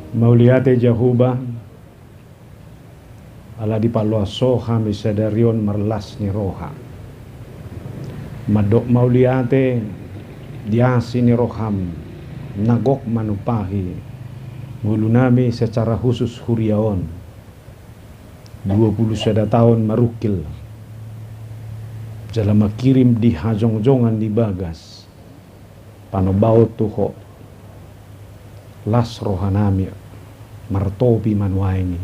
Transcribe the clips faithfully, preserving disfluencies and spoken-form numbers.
Mauliate Jahowa, ala dipaloas Ho hami sadari on marlas ni roha. Mandok mauliate di asi ni rohaM na gok manumpahi ngolunami secara khusus huria on. Dua pulu sada taon marungkil jala mangkirim di hajongjongan ni bagas panombaon tu Ho. Las rohanami martopi manuaeng i.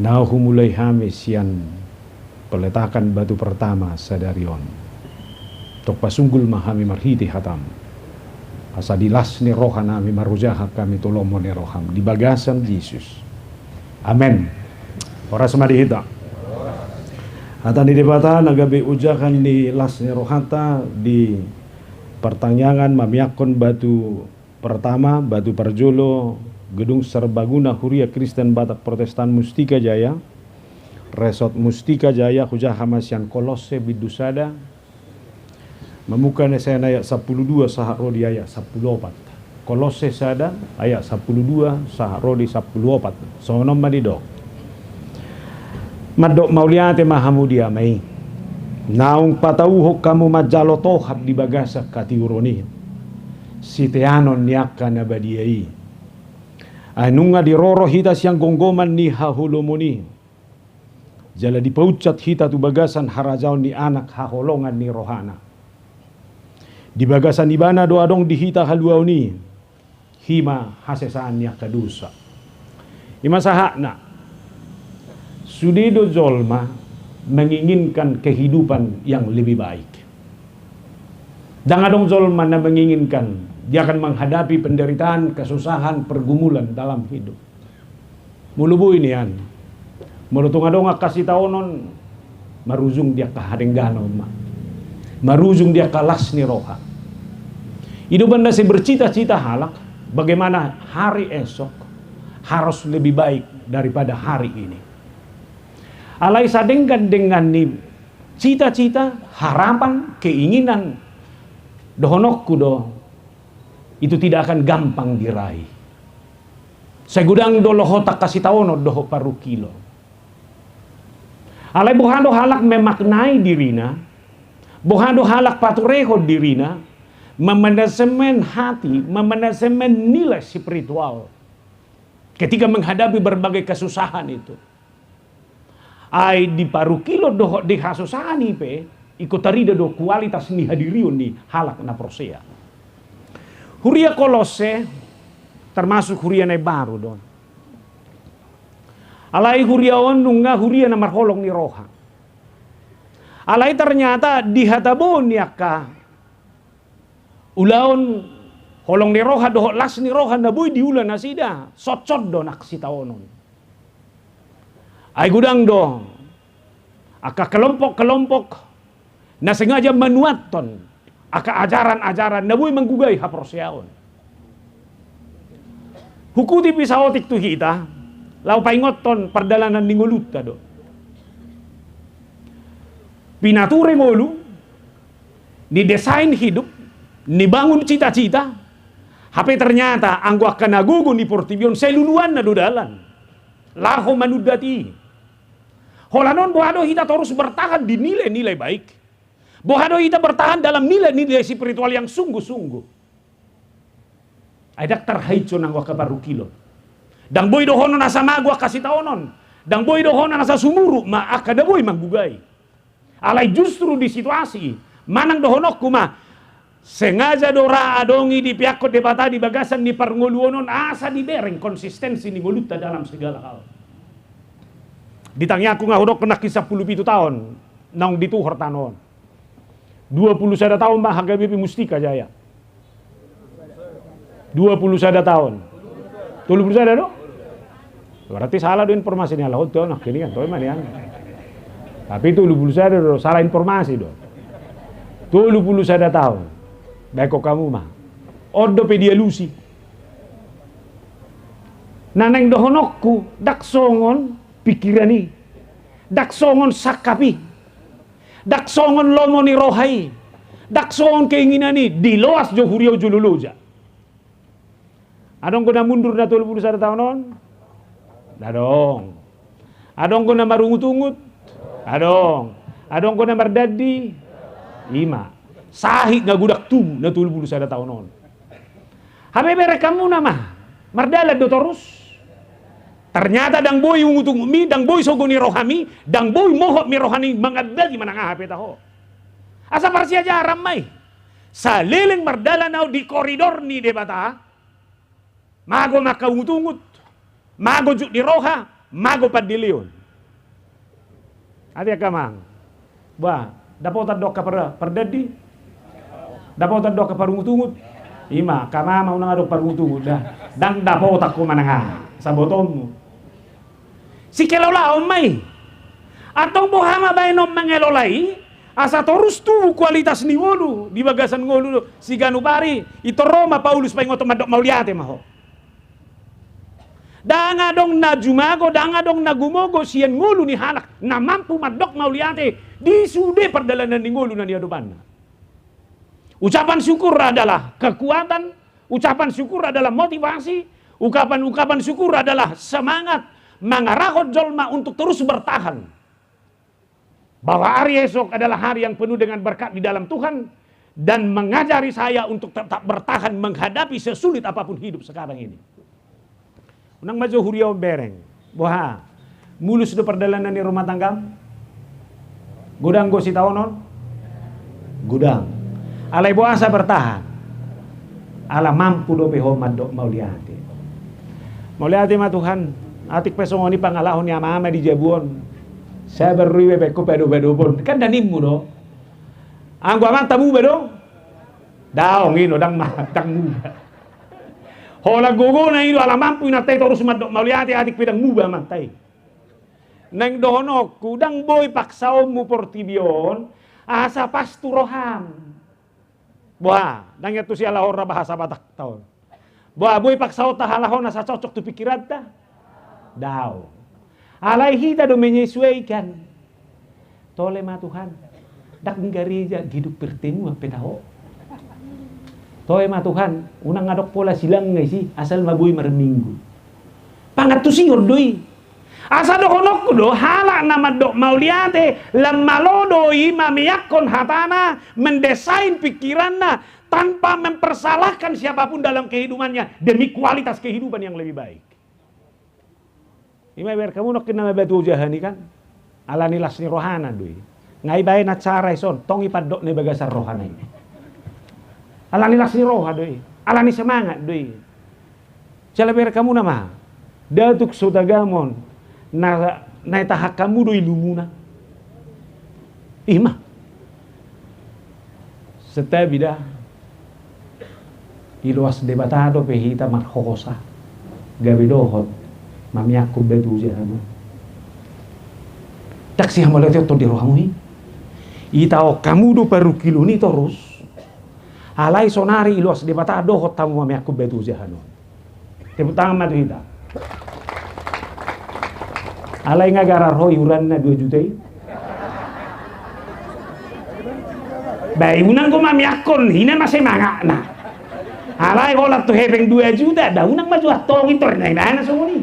Na humulai hami sian peletakan batu pertama sadari on. Tong pasunggul ma hami marhite hataM. Asa di las ni rohanami marojahan hami tu lomo ni rohaM di bagasan Jesus. Amen. Horas ma di hita. Hata ni Debata na gabe ojahan ni las ni rohanta di partangiangan mamiakkon batu pertama, batu parjolo Gedung Serbaguna Huria Kristen Batak Protestan Mustika Jaya, Resort Mustika Jaya, hujaha ma sian Kolosse bindu sada, mamungka na sian ayat sampulu dua sahat ro di ayat sampulu opat. Kolosse sada ayat sampulu dua sahat ro di sampulu opat. Songon on ma didok. Mandok mauliate ma hamu di Ama i, naung patauhon hamu manjalo tohap di bagasan hatiuron i, siteanon ni angka na badia i. Ai nunga diroro hita sian gomgoman ni haholomon i, jala dipaunsat hita tu bagasan harajaon ni Anak haholongan ni rohana. Di bagasan Ibana do adong di hita haluaon i, i ma hasesaan ni angka dosa. I ma sahatna, sude do jolma menginginkan kehidupan yang lebih baik. Ndang adong jolma na menginginkan dia akan menghadapi penderitaan, kesusahan, pergumulan dalam hidup. Molo boi nian, molo tung adong angka sitaonon, marujung di angka hadengganon ma, marujung di angka las ni roha. I do umbahen na sai bercita-cita halak, bagaimana hari esok harus lebih baik daripada hari ini. Alai sadenggan-denggan ni cita-cita, harapan, keinginan, dohononku do, itu tidak akan gampang diraih. Sai godang do lohot angka sitaonon dohot parungkilon. Alai boha do halak memaknai dirina, boha do halak paturehon dirina, memanajemen hati, memanajemen nilai spiritual ketika menghadapi berbagai kesusahan itu. Ai di parungkilon dohot di hasusaan i pe, ingkon tarida do kualitas ni hadirion ni halak na porsea. Huria Kolosse termasuk huria na imbaru do. Alai huria on nunga huria na marholong ni roha. Alai ternyata di hatabohon ni angka ulaon holong ni roha dohot las ni roha na boi diula nasida, sotsot do nang sitaonon. Ai godang do angka kelompok-kelompok na sengaja manuathon angka ajaran-ajaran na boi manggugai haporseaon. Hukutip i saotik tu hita, laho paingothon pardalanan ni ngolunta do. Pinature ngolu, nidesain hidup, nibangun cita-cita, hape ternyata anggo angka na gogo ni portibi on sai luluanna do dalan laho manundat i. Holan on boha do hita torus bertahan di nilai-nilai baik? Boha do hita bertahan dalam nilai-nilai spiritual yang sungguh-sungguh? Ai ndang tarhaitso nang angka parungkilon. Ndang boi dohonon asa mago angka sitaonon. Ndang boi dohonon asa sumurut ma angka na boi manggugai. Alai justru di situasi i, manang dohononku ma, sengaja do ra adong i dipeakkon Debata di bagasan ni parngoluon on asa dibereng konsistensi ni ngolunta dalam segala hal. Di tangiangku nga hudok nangkin sampulu pitu taon naung dituhor tano on. Dua pulu sada taon ma H K B P Mustika Jaya. Dua pulu sada taon. Tolu pulu sada do? Berarti salah do informasi ni halak on tu nangkin i kan, toe ma nian. Tapi tolu pulu sada do, salah informasi do. Tolu pulu sada taon. Baen hamu ma. On dope dialusi. Na naeng dohononku, ndang songon pikiran i. Ndang songon sangkap i. Ndang songon lomo ni roha i, ndang songon keinginan i, diloas jo huria on jolo loja. Adong do na mundur na tolu pulu sada taon on? Adong. Adong do na marungut-ungut? Adong. Adong do na mardandi? Ima. Sahit nga godang tubu na tolu pulu sada taon on. Hape berengkon muna ma, mardalan do torus. Ternyata ndang boi ungut-ungutmi, ndang boi sogo ni rohami, ndang boi mohop ni rohami mangambagi manang aha pe taho. Asa parsiajaran ma i. Saleleng mardalan ahu di koridor ni Debata, mago ma angka ungut-ungut, mago jut ni roha, mago pandeleon. Ate angka amang. Bah, dapotan do angka par-, pardandi. Dapotan do angka parungut-ungut. Ima, angka mama unang adong parungut-ungut da. Ndang dapotan ho manang aha sabotonmu. Sikelolaon ma i. Antong boha ma baenon mangelola i, asa torus tubu kualitas ni ngolu, di bagasan ngolu siganup ari, pintor ro ma Paulus paingothon mandok mauliate ma ho. Ndang adong na jumago, ndang adong na gumogo sian ngolu ni halak na mampu mandok mauliate di sude pardalanan ni ngolu na niadopanna. Ucapan syukur adalah kekuatan, ucapan syukur adalah motivasi, ucapan, ucapan syukur adalah semangat mangarahon jolma untuk terus bertahan. Bahwa hari esok adalah hari yang penuh dengan berkat di dalam Tuhan dan mengajari saya untuk tetap bertahan menghadapi sesulit apapun hidup sekarang ini. Unang ma jo huria on bereng. Boha? Mulus do pardalanan ni rumah tanggam? Godang do sitaonon? Godang. Alai boasa bertahan? Ala mampu dope ho mandok mauliate. Mauliate ma Tuhan, atik pe songon i pangalaho ni ama-ama di jabu on. Sabar do iba baen ho padopadopon. Kan da nimmu do. Anggo amanta muba do? Daong i no, ndang ma-, ndang muba. Holan gogona i do ala mampu inanta i torus mandok mauliate atik pe ndang muba amanta i. Naeng dohononku, ndang boi paksaonmu portibi on asa pas tu roham. Boha, ndang i antusi halak on ra bahasa Batakta on. Boha, boi paksaonta halak on asa cocok tu pingkiranta? Daong. Alai hita do menyesuaikan. Tole ma Tuhan, ndang gareja, gedung pertemuan pe taho. Toe ma Tuhan, unang adong pola silang nga isi, asal ma boi marminggu. Pangantusion do i. Asa dohononku do, halak na mandok mauliate, lam malo do i mameakkon hatana, mendesain pikiranna, tanpa mempersalahkan siapapun dalam kehidupannya, demi kualitas kehidupan yang lebih baik. Ima berengkon muna nangkin na mambatu ojahan i kan. Alani las ni rohana do i. Nga ibaen acara i son, tong i pandok na i bagasan rohana i. Alani las ni roha do i. Alani semangat do i. Jala berengkon muna ma. Datuk Sutagamon, na, na itahan hamu do ilumuna. Ima. Santabi da. Iloas Debata dope hita marhohosa. Gabe dohot mameakkon batu ojahan on. Ndang sihamauliateon di rohamu i. Itaon hamu do parungkilon i torus. Alai sonari iloas Debata dohot hamu mameakkon batu ojahan on. Tepuk tangan ma tu hita. Alai nga garar ho iuranna dua juta i. Ba i unang do mameakkon, hina ma semangatna. Alai holan tu hepeng dua juta, da unang ma jo antong i tor na ibana songon i.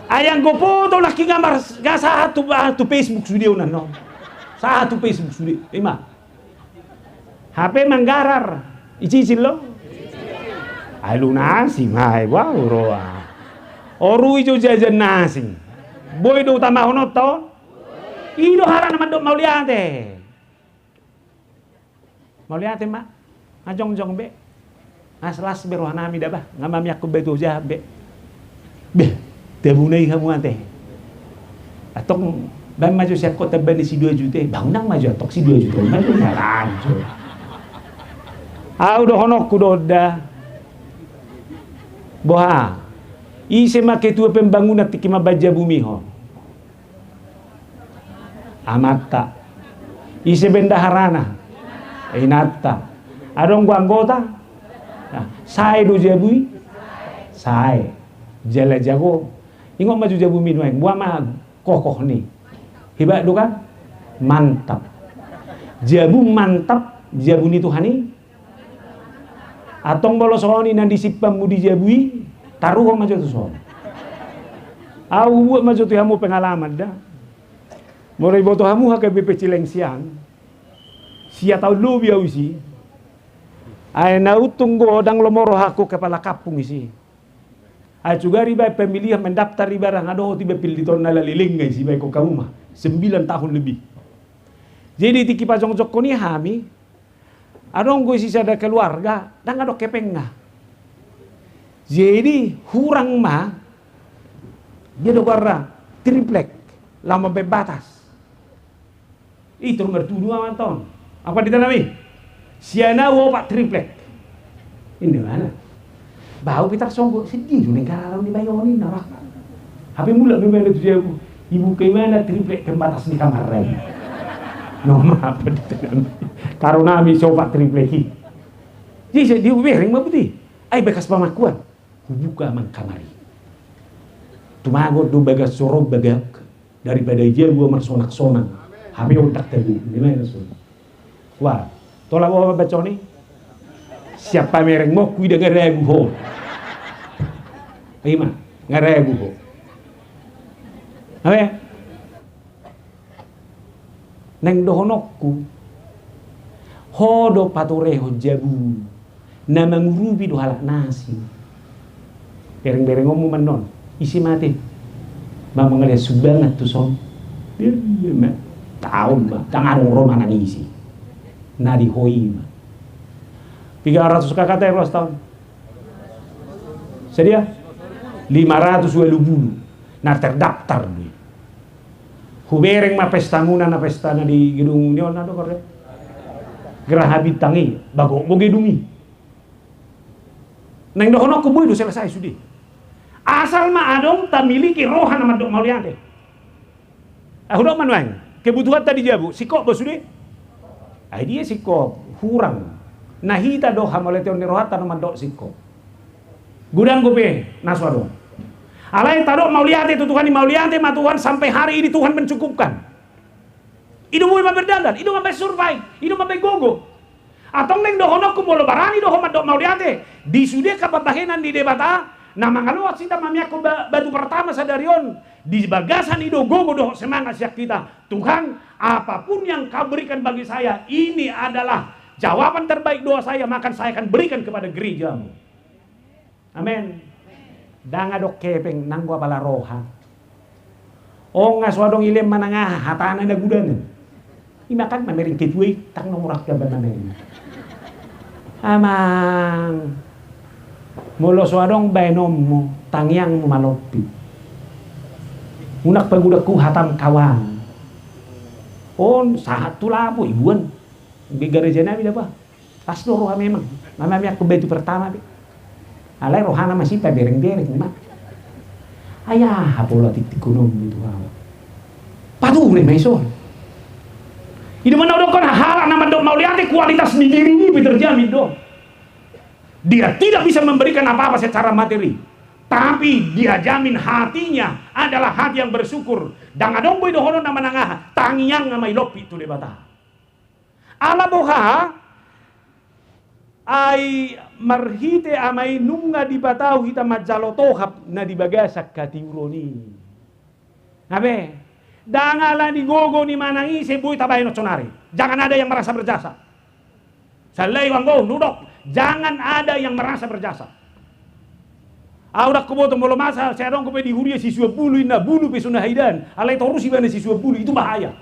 Ai anggo foto nangkin nga mar-, nga sahat tu, tu Facebook sude unang no. Sahat tu Facebook sude. Ima. Hape manggarar, icicil do? Ai lunasi ma i, boha huroha. Orui jo jajan nasi. Boi do utamahonon taon? I do halak na mandok mauliate. Mauliate ma. Nga jongjong be. Nga las be rohanami da bah, nga mameakkon batu ojahan be. Beh, tabuna i hamu ate. Antong baen ma jo sian ho tamba ni si dua juta i, ba unang ma jo antong si dua juta i, ma jo na lanjut. Au dohononku do da. Boha, ise ma ketua pembangunan tingki mambaen jabumi ho? Amanta. Ise bendaharana? Inanta. Adong do anggota? Nah, sae do jabu i? Sae. Jala jago. Ingot ma jo jabumi nuaeng. Boha ma kokoh ni. Hebat do kan? Mantap. Jabu mantap, jabu ni Tuhan i. Antong molo songon i na disimpanmu di jabu i, taruhon ma jo tu son. Au hubuat ma jo tu hamu pengalaman da. Molo iboto hamu H K B P Cilengsi an, sia taon lobi au isi. Ai na untung do ndang lomo rohangku kepala kampung isi. Ai cuga dibaen pemilihan mendaftar iba ndang adong, tiba pilliton na leleng isi baen kok hamu ma. Sembilan tahun lebih. Jadi tingki pajongjongkon i hami, adong do isi sada keluarga, ndang adong hepengna. Jadi hurang ma, dia do goarna, triplek, laho mambaen batas. I tor martudu ma antong. Apa ditanami? Sian au opat triplek. Inda mana? Bau pe tarsonggot, sedih do nengkararau ni bayonin na. Hape mulak memang tu jabu. Ibuka imana triplek pembatas ni kamar rai. Noma apa ditanami? Karo nami sopat triplek i. Jadi saya diubereng ma buti. Ai bagas pamakkuan. Hubuka amang kamar i. Tumagon do bagas sorong bagak. Daripada i jabu marsonak-sonak. Hape ontak tabu. Di mana so? Wah, tolap ho baca ni. Siapa mereng mokku ida nga ragu ho. Ima, nga ragu ho. Apa? Naeng dohononku, ho do patorehon jabu na mangurupi do halak na asing. Bereng-berengonmu ma annon, ise mate? Ba mangalean sumbangan tu son. Dia ma taon ma, ndang adong ro manang ise. Na di ho i ma. Piga ratus K K T ruas taon? Sadia? Lima ratus ualu pulu. Na terdaftar do i. Hubereng ma pestamuna, na pesta na di gedung ni on, na do kore. Geraha Bintang i, bagok do gedung i. Naeng dohononku boi do selesai sude. Asal ma adong tamiliki roha na mandok mauliate. Ahu dok ma nuaeng, kebutuhanta di jabu, singkop do sude. Ai dia singkop, hurang. Na hita do hamauliateon ni rohanta na mandok singkop. Godang dope na so adong. Alai tadok mauliate tu Tuhan i, mauliate ma Tuhan, sampai hari ini Tuhan mencukupkan. I do boi mambaen dalhan, i do mambaen survive, i do mambaen gogo. Antong naeng dohononku, molo barani do ho mandok mauliate di sude angka pambahenan ni Debata, na mangaloas hita mamiangkon ba-, batu pertama sadari on, di bagasan i do gogo dohot semangat sian hita. Tuhan, apapun yang Kau berikan bagi saya, ini adalah jawaban terbaik doa saya, maka saya akan berikan kepada gereja-Mu. Amen. Ndang adong hepeng, nanggo apala roha. Ong nga so adong i lehen manang aha, hatana na gudanan. Ima kan mamereng ketua i, ndang na murah gaban na mamereng. Amang, molo so adong baenonmu, tangiangmu ma lopi. Unang pagodangku hatam kawan. On, sahat tu lapo, ibuan. Be gareja nami daba. Pas do roha memang. Mama mi aku batu pertama be. Alai rohana masih pabereng-bereng ma. Ai aha pola titik ekonomi tu hawa. Pature ma ison. I do mana udokon halak na mandok mauliate, kualitas ni diri ni pe terjamin do. Dia tidak bisa memberikan apa-apa secara materi. Tapi dia jamin hatinya adalah hati yang bersyukur. Ndang adong boi dohonon na manang aha. Tangiang ma i lopi tu Debata. Ala boha, ai marhite ama i nunga dipatau hita manjalo tohap na di bagasan hatiuron i. Abe, ndang ala ni gogo ni manang ise boi tabaen on sonari. Jangan ada yang merasa berjasa. Sallai anggo nudok, jangan ada yang merasa berjasa. Au ndang huboto molo masa sai adong dope di huria sisuan bulu inna, bulu pe so na haidaan, alai torus ibana sisuan bulu, itu bahaya.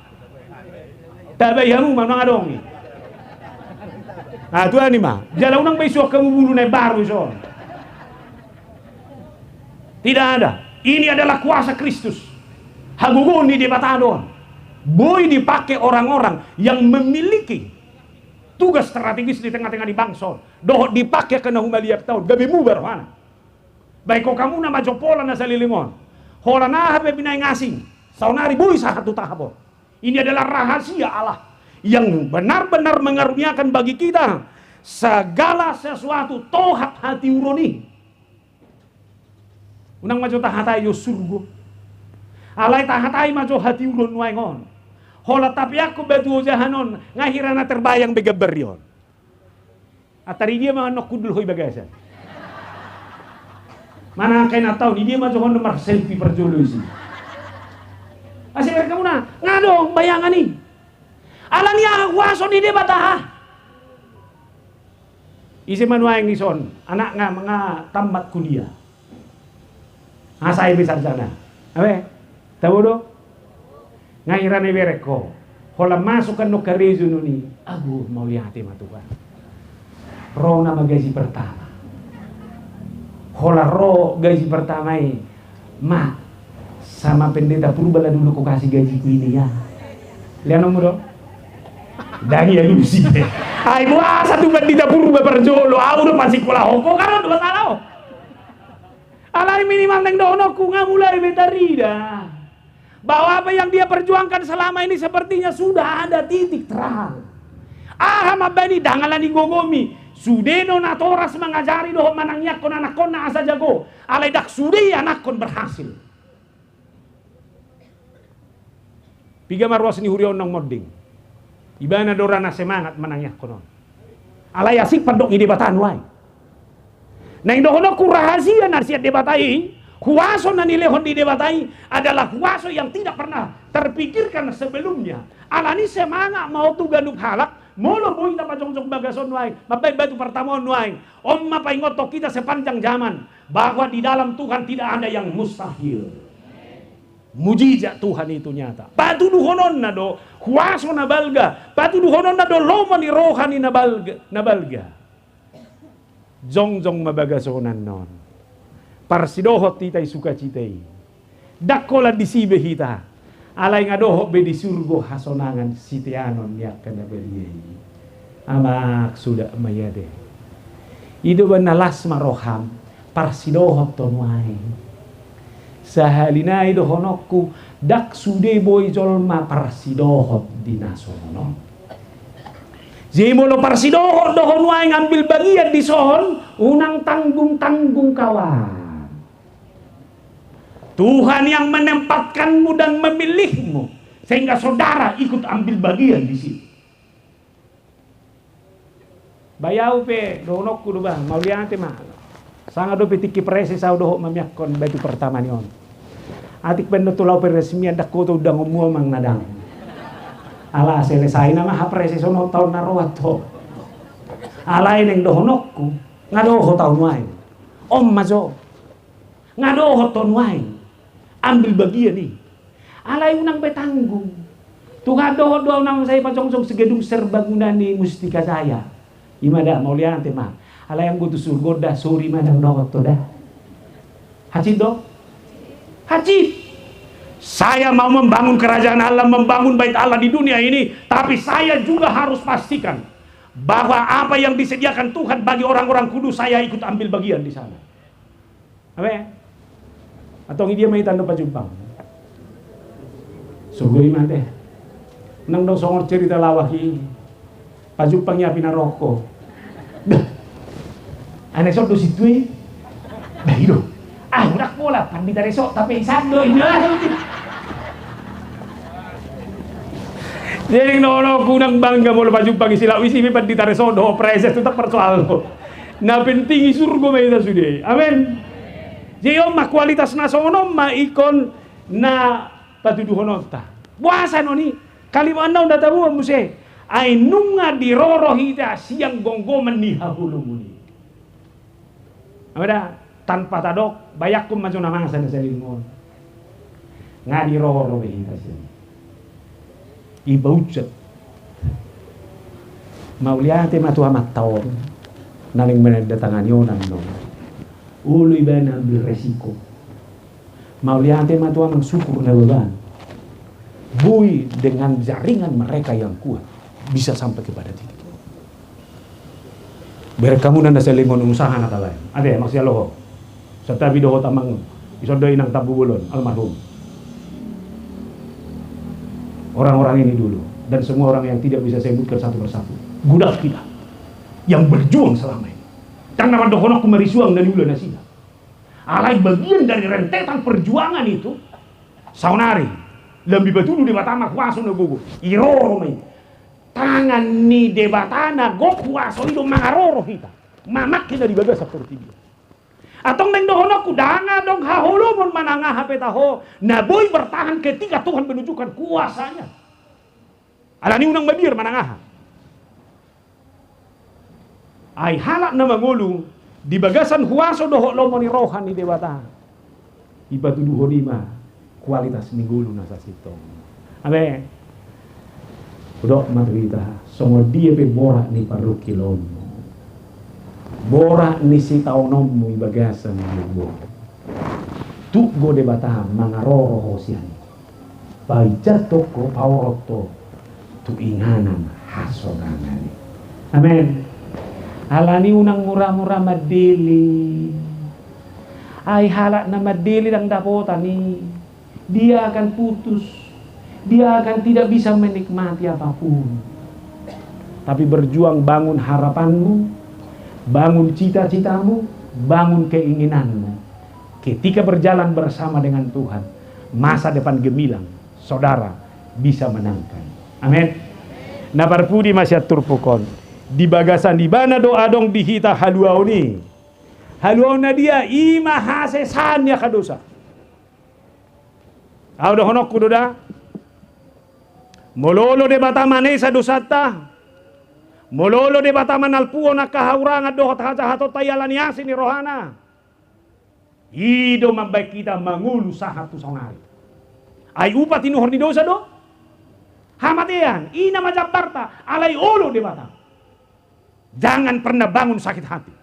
Tabai hamu ma unang adong i. Ah, tuani ma. Jala unang be isuan hamu bulu na baru ison. Tidak ada. Ini adalah kuasa Kristus. Hagogoon ni Debata do on. Boi dipake orang-orang yang memiliki tugas strategis di tengah-tengah ni bangso. Dohot dipake angka na humaliang taon, gabe muba rohana. Baen hamu na majomholan na saleleng on. Holan aha pe binaen asing, saonari boi sahat tu tahap on. Ini adalah rahasia Allah yang benar-benar mengaruniakan bagi kita segala sesuatu, tohap hatiuron i. Unang ma jo tahatai jo surgo. Alai tahatai ma jo hatiuron nuaeng on. Holan tapeakhon batu ojahan on, nga hira na terbayang be gambar i on. Antara i dia ma annon hundul ho i bagasan. Mana angka i na taon i dia ma jo ho annon marselfie parjolo isi. Asa berkamu na, nga adong bayangan i. Alani aha? Huaso ni Debata. Ise ma nuaeng dison, anak nga, nga tammat kuliah. Asa i be sarjana. Abe, tabo do? Nga irana iberek ho. Holan masuk annon karejo noni. Aduh, mauliate ma Tuhan. Ro nama gaji pertama. Holan ro gaji pertama i. Ma, sama pendeta Purba la dulu kukasih gajiku ini ya. Leanonmu do? Dang ia lusi. Ai boasa tu pendeta Purba parjolo, au do pasikola hoko, kan do masalah ho. Alai minimal naeng dohononku nga mulai be tarida bahwa apa yang dia perjuangkan selama ini sepertinya sudah ada titik terang. Aha mambaen i? Dang alani gogomi, sude do natoras mangajari dohot manangiangkon anakkonna asa jago. Alai dang sude i anakkon berhasil. Piga ma ruas ni huria on naung monding. Ibana do ra na semangat manangiangkon on. Alai asing pandok ni Debata nuaeng. Naeng dohononku rahasia na sian Debata i, huaso na nilehon ni Debata i adalah huaso yang tidak pernah terpikirkan sebelumnya. Alani semangat ma ho tu ganup halak, molo boi tapajongjong bagas on nuaeng, mambaen batu pertama on nuaeng. On ma paingothon hita sepanjang zaman, bahwa di dalam Tuhan tidak ada yang mustahil. Mujizat Tuhan itu nyata. Patuduhononna do huaso na balga, patuduhononna do lomo ni roha ni na balga, na balga. Jongjong ma bagas on annon. Parsidohot hita i sukacita i. Dang holan disi be hita. Alai nga dohot be di surgo hasonangan siteanon ni angka na badia i. Amak, suda ma i ate. I do umbahen na las ma roham. Parsidohot ho nuaeng. Sahali nai dohononku, dang sude boi jolma parsidohot di na songon on. Jadi molo parsidohot do ho nuaeng ambil bagian dison, unang tanggung-tanggung kawan. Tuhan yang menempatkanmu dan memilihmu, sehingga saudara ikut ambil bagian di situ. Bai au pe dohononku do bah, mauliate ma. Sanga dope tingki preses au dohot mamiangkon batu pertama ni on. Atik pe annon tu laho peresmian, dang huboto undangonmu, amang, na dang. Ala selesai nama hapreseson on taon na ro antong. Alai naeng dohononku, nga dohot au nuaeng. On ma jo. Nga dohot ho nuaeng ambil bagian i. Alai unang be tanggung. Tuhan, dohot do au nang sai pajongjong si gedung serbaguna ni Mustika Jaya. I ma da, mauliate ma. Alai anggo tu surgo da, sori ma, dang dohot ho da. Hansit do? Hansit. Saya mau membangun kerajaan Allah, membangun bait Allah di dunia ini, tapi saya juga harus pastikan bahwa apa yang disediakan Tuhan bagi orang-orang kudus, saya ikut ambil bagian di sana. Abe. Antong i dia ma hita annon pajumpang. Surgo i ma ate. Nang dong songon cerita lawak i. Pajumpang i api na rokok. Dah. Anak sot do situ i. Dah i do. Ah, udah pola pandita resok, tapi sando i. Jadi nono kunang bangga molo pajumpang i si lauk i, si pandita resok dohot preses, tetap persoal. Na penting i surgo ma hita sude. Amen. Jadi on ma kualitas na songon on ma ingkon na patuduhononta. Boasa non i? Kalimatna on da taboan muse. Ai nunga diroro hita sian gomgoman ni haholomon i. Abe da, tanpa tadok, bayangkon ma jo na masa na saleleng on. Nga diroro be hita sian i. Iba ucet. Mauliate ma tu amanta on na naeng manandatangani on annon. Olo ibana ambil resiko. Mauliate ma tu amang Syukur Nababan. Boi dengan jaringan mereka yang kuat bisa sampai kepada titik ini. Berek hamu na saleleng on, usaha na talae. Ate, maksiat lo ho. Santabi dohot amang, ison do inang Tampubolon, almarhum. Orang-orang ini dulu, dan semua orang yang tidak bisa saya sebutkan satu persatu. Godang hita yang berjuang selama ini. Dang na mandohononku marisuang na niula nasida. Alai bagian dari rentetan perjuangan itu, saonari, lam dipatudu Debata ma huaso na gogo, iroro ma i. Tangan ni Debata na gok huaso i do mangaroro hita, mamangke na di bagasan portibi. Antong naeng dohononku, ndang adong haholomon manang aha pe taho na boi bertahan ketika Tuhan menunjukkan kuasa-Nya. Alani unang mabiar manang aha. Ai halak na mangolu di bagasan huaso dohot lomo ni roha ni Debata, dipatuduhon i ma kualitas ni ngolu na sasintongna. Amen. Hudok ma tu hita, songon dia pe borat ni parungkilonmu, borat ni sitaononmu di bagasan ngolum, tuk do Debata mangaroro ho sian i. Painjak do ho, paorot ho tu inganan hasonangan i. Amen. Alani unang mura-mura mandele. Ai halak na mandele ndang dapotan i. Dia akan putus. Dia akan tidak bisa menikmati apapun. Tapi berjuang, bangun harapanmu, bangun cita-citamu, bangun keinginanmu. Ketika berjalan bersama dengan Tuhan, masa depan gemilang, saudara bisa menangkan. Amen. Na parpudi ma sian turpuk on, di bagasan Ibana do adong di hita haluaon i. Haluaon na dia? I ma hasesaan ni angka dosa. Ahu dohononku do da, molo olo Debata manesa dosanta, molo olo Debata manalpuhon angka haurangan dohot hajahatonta i alani asi ni rohana, i do mambahen hita mangolu sahat tu saonari. Ai upa tinuhor ni dosa do hamatean. I na ma jambarta, alai olo Debata. Jangan pernah bangun sakit hati.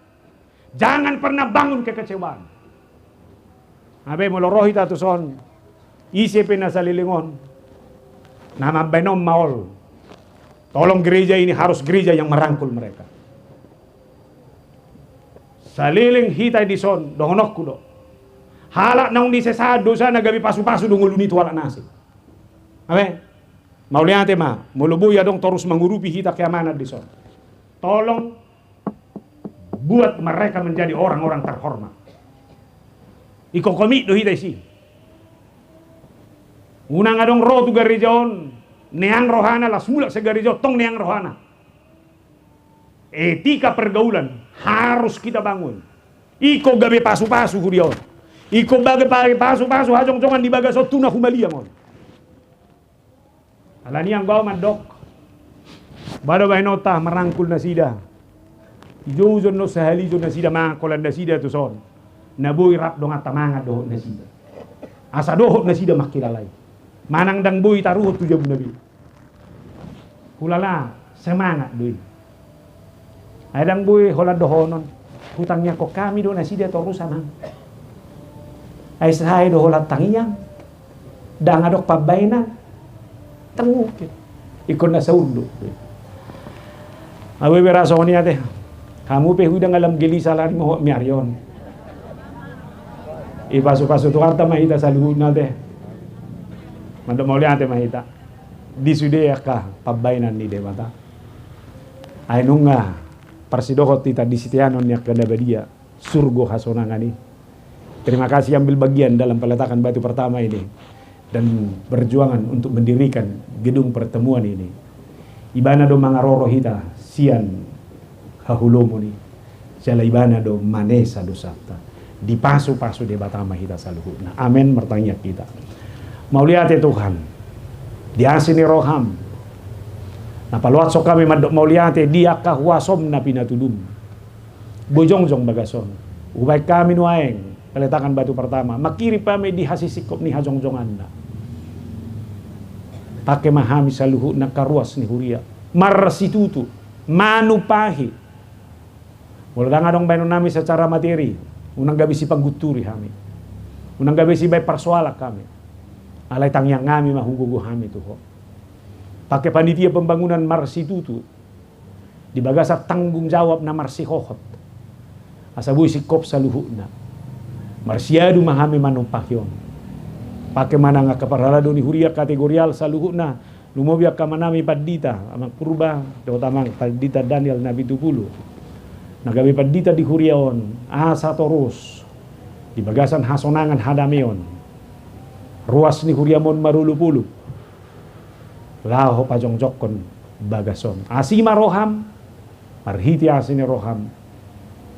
Jangan pernah bangun kekecewaan. Abe, molo ro hita tu son, ise pe na saleleng on, na mambahen on ma ol. Tolong gereja ini harus gereja yang merangkul mereka. Saleleng hita di son, dohononku do, halak naung disesaan dosana gabe pasu-pasu do ngoluna i tu halak na asing. Abe, mauliate ma molo boi adong torus mangurupi hita keamanan di son. Tolong buat mereka menjadi orang-orang terhormat. Ingkon komit do hita disi. Unang adong ro tu gareja on, neang rohana, las mulak sian gareja on tong neang rohana. Etika pergaulan harus kita bangun. Ingkon gabe pasu-pasu huria on. Ingkon gabe pa-, pasu-pasu hajongjongan di bagasan tu na humaliang on. Alani i anggo ahu mandok, ba do bahenonta merangkul nasida. Ijo-ijo annon sahali ijo nasida mangan holan nasida tu son, na boi rap donganta mangan dohot nasida, asa dohot nasida mangkilala i. Manang ndang boi taruhon tu jabuna be. Hulala, semangat do i. Ai ndang boi holan dohonon, hutangiangkon hami do nasida torus, Amang. Ai sae do holan tangiang, ndang adong pambahenan. Tangu pe. Ingkon na saur do. Abe, bere songon i ate. Hamu pe huida nga lam gelisah alani mohop ni ari on. Ipasu-pasu Tuhanta ma hita saluhutna ate. Mandok mauliate ma hita. Di sude angka pambahenan ni Debata. Ai nunga parsidohot hita di siteanon ni angka na badia, surgo hasonangan i. Terima kasih ambil bagian dalam peletakan batu pertama ini dan perjuangan untuk mendirikan gedung pertemuan ini. Ibana do mangaroro hita sian haholomon i. Jala Ibana do manesa dosanta. Dipasu-pasu Debata ma hita saluhutna. Amen. Martangiang hita. Mauliate Tuhan, di asi ni roham, na paloashon hami mandok mauliate di angka huasom na pinatudum. Boi jongjong bagas on. Hubahen hami nuaeng peletakan batu pertama, mangkirim hami di hasisingkop ni hajongjonganna. Pangke ma hami saluhutna angka ruas ni huria marsitutu, manumpahi. Molo ndang adong bahenonnami secara materi, unang gabe sipanggunturi hami, unang gabe sibahen parsoalan hami. Alai tangiangnami ma, hugogo hami tu Ho. Pangke panitia pembangunan marsitutu di bagasan tanggung jawab na marsihohot, asa boi singkop saluhutna. Marsiadu ma hami manumpahi on. Pangke ma nang angka parhalado ni huria kategorial saluhutna, lumobi angka amanami pandita, Amang Purba dohot Amang Pandita Daniel Napitupulu, na gabe pandita di huria on, asa torus di bagasan hasonangan hadameon, ruas ni huriam on marolopolop laho pajongjongkon bagas on. Asi ma roham, marhite asi ni roham,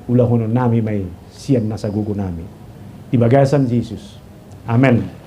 ulahonon nami ma i sian nasa gogo nami. Di bagasan Jesus. Amen.